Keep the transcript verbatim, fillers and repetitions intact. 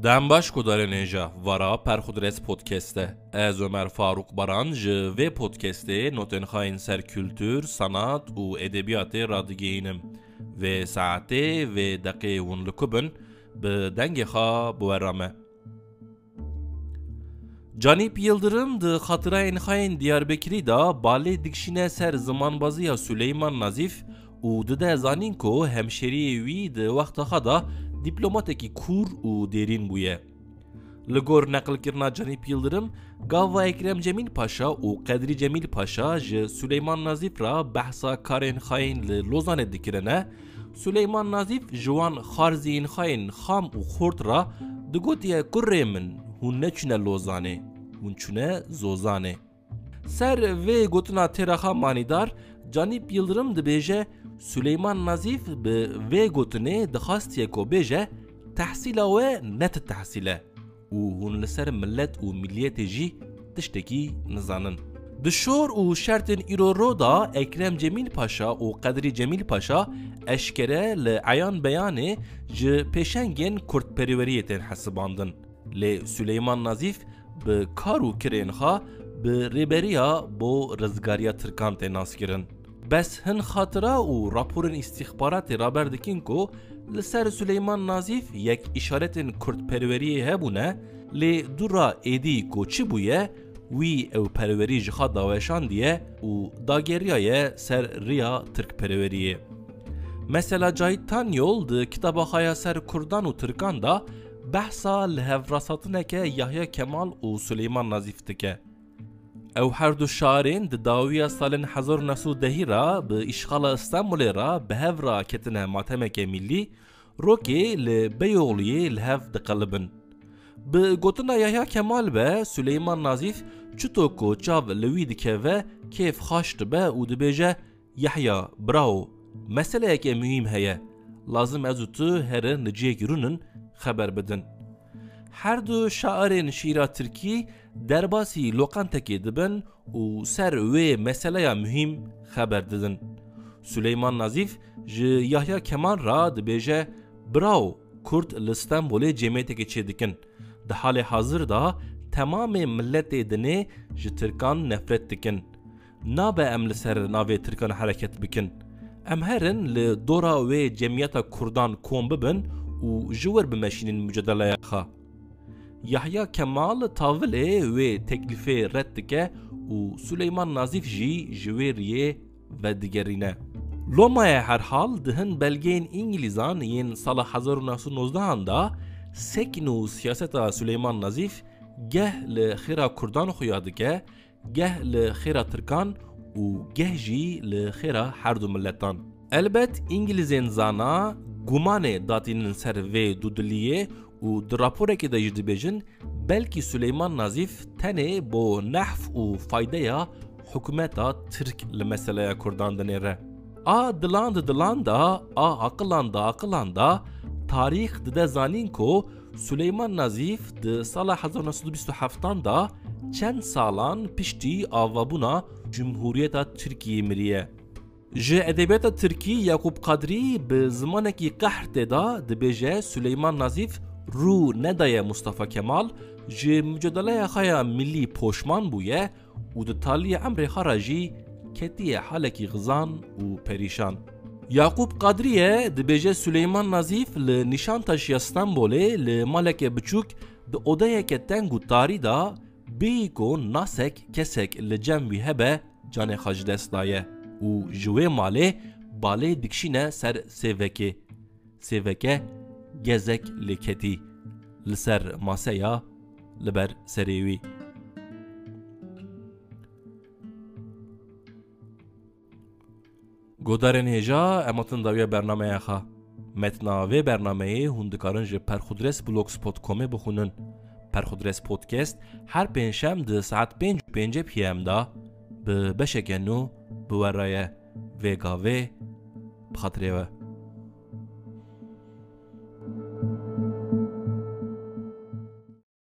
Dem baş guhdarên hêja, vara Perxudres Podcast e. Ez Ömer Faruk Baran ji vê podcastê notên xwe yên ser kultur, sanat û edebiyatê radigihînim. Vê saetê, vê deqê hûn li ku bin, bi dengê xwe bi we re me. Canîp Yildirim di xatirayên xwe yên Diyarbekirî de balê dikişîne ser zimanbaziya Suleyman Nazîf û dide zanîn ku hemşeriyê wî di wexta xwe de dîplomatekî kûr û dêrîn bûye. Li gor neqilkirina Canîp Yildirim, gava Ekrem Cemîl Paşa û Qedrî Cemîl Paşa ji Suleyman Nazîf re behsa karên xwe yên li Lozanê dikirine, Suleyman Nazîf ji wan xarziyên xwe yên xam û xurt re digotiye, kurê min, hûn neçûne Lozanê, hûn çûne Zozanê. Ser vê gotina têra xwe manîdar, Canîp Yildirim dibêje, Suleyman Nazîf bi vê gotinê dixwastiye ku bêje, tehsîla we ne ti tehsîl e û hûn li ser milet û miliyetê jî tiştekî nizanin. Di şor û şertên îro ro de Ekrem Cemîl Paşa û Qedrî Cemîl Paşa eşkere li eyan beyanê ji pêşengên kurdperweriyê tên hesibandin. Lê Suleyman Nazîf bi kar û kirên xwe bi rêberiya bo rizgariya Tirkan tê naskirin. Bes hin xatira û raporên îstîxbaratê raber dikin ku li ser Suleyman Nazîf yek îşaretên kurdperweriyê hebûne, lê dûra êdî ku çi bûye, wî ew perwerî ji xwe daweşandiye û dageriyaye ser riya tirkperweriyê. Mesela Cahit Tanyol di kitaba xwe ya ser kurdan û tirkan de behsa li hevrashatineke Yahya Kemal û Suleyman Nazîf dike. Ew her du şarên di dawiya salên hezar û neh sed û dehî re bi îşxala Stenbolê re bi hev re ketine matemeke mîllî, rokê li Beyoğlu'yê li hev diqelibin. Bi gotina Yahya Kemal be, Suleyman Nazîf çito ku çav li wî dikeve, kêf xaş dibe û dibêje, Yahya, bravo, meseleyeke muhîm heye. Lazim ez û tu herin li cihekî rûnin xeber bidin. Her du şairên şîra tirkî derbasî loqentekê dibin û ser wê meseleya muhîm xeber didin. Suleyman Nazîf ji Yahya Kemal re dibêje, bravo, Kurd li Stenbolê cemiyeteke çêdikin. Di halê hazir de temamê miletê dinê ji Tirkan nefret dikin. Nabe em li ser navê Tirkan hereket bikin. Em herin li dora wê cemiyeta Kurdan kom bibin û ji wir bimeşînin mucadeleya xwe. Yahya Kemal tavilê wê teklîfê red dike û Suleyman Nazîf jî ji wê riyê vedigerîne. Lomaye herhal di hin belgeyên Îngilîzan yên sala hezar û neh sed û nozdehan de sekn û siyaseta Suleyman Nazîf geh li xêra Kurdan xuya dike, geh li xêra Tirkan û geh jî li xêra her du miletan. Elbet Îngilîzên zana gumanê datînin ser vê dudiliyê û di raporekê de jî dibêjin, belkî Suleyman Nazîf tenê bo nehf û faydeya hikûmeta Tirk li meseleya Kurdan dinêre. A dilan di dilan de, a aqilan di aqilan de, tarîx dide zanîn ku Suleyman Nazîf di sala hezar neh sed û bîst û heftan de çend salan piştî avabûna Cumhuriyeta Tirkiyê miriye. Ji edebiyata tirkî Yakup Kadrî bi zimanekî qehr tê de dibêje, Suleyman Nazîf rû nedaye Mustafa Kemal, ji mucadeleya xwe ya millî poşman bûye û di taliyê emrê xwe re jî ketiye halekî xizan û perîşan. Yakup Kadriye dibêje, Suleyman Nazîf li Nîşantaşiya Stenbolê li maleke biçûk di odeyeke teng û tarî de bêyî ku nasek kesek li cem wî hebe, canê xwe ji dest daye û ji wê malê balê dikişîne ser sêvekê. Sêveke gezek lê ketî li ser maseya li ber serê wî. Guhdarên hêja, em hatin dawiya bernameya xwe. Metna vê bernameyê hûn dikarin ji perxudres blogspot dot comê bixwînin. Perxudres Podcast her pêncşem di saet pênc û pêncî P M de bi beşeke nû bi we re ye. Vê gavê bi xatirê we.